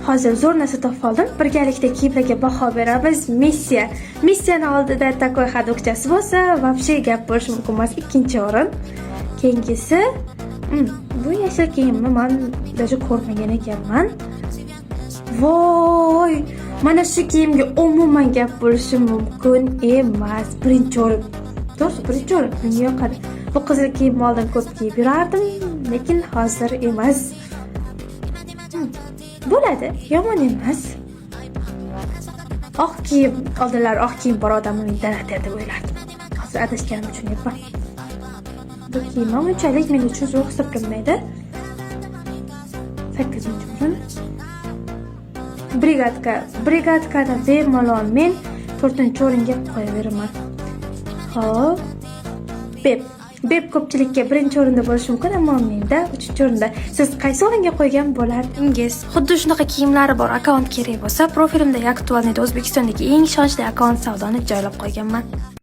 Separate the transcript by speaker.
Speaker 1: Hozir zo'r narsa topib oldim. Birgalikda kiyimlarga baho beramiz. Missiya. Missiyani oldida такой ходок chasi bo'lsa, вообще gap bo'lishi mumkin emas. Ikkinchi o'rin. Keyingisi, bu yashil kiyimni man даже ko'rmagan ekanman. Voy! Mana shu kiyimga umuman gap bo'lishi mumkin emas. Birinchi o'rin. To'g'risi, birinchi o'rin menga yoqadi. Bu qizil kiyimni oldin ko'p kiyib yurardim, lekin hozir emas. Bo'ladi, yomon emas. Oq kiyim, oldinlar oq kiyim bor odamni donator deb o'ylardim. Hozir adashganimni tushunyapman. Bu kiyim ham unchalik men uchun zo'r hisoblanmaydi. Sakkizinchi o'rin. Бригадка. Бригадка ni bemalol men to'rtinchi o'ringa qo'yaveraman. Xo'p. Beb. Beb ko'pchilikka birinchi o'rinda bo'lishi mumkin, ammo menda uchinchi o'rinda. Siz qaysi o'ringa qo'ygan bo'lardingiz? Xuddi shunaqa kiyimlari bor akkaunt kerak bo'lsa, profilimdagi актуальный da O'zbekistondagi eng ishonchli akkaunt savdoni joylab qo'yganman.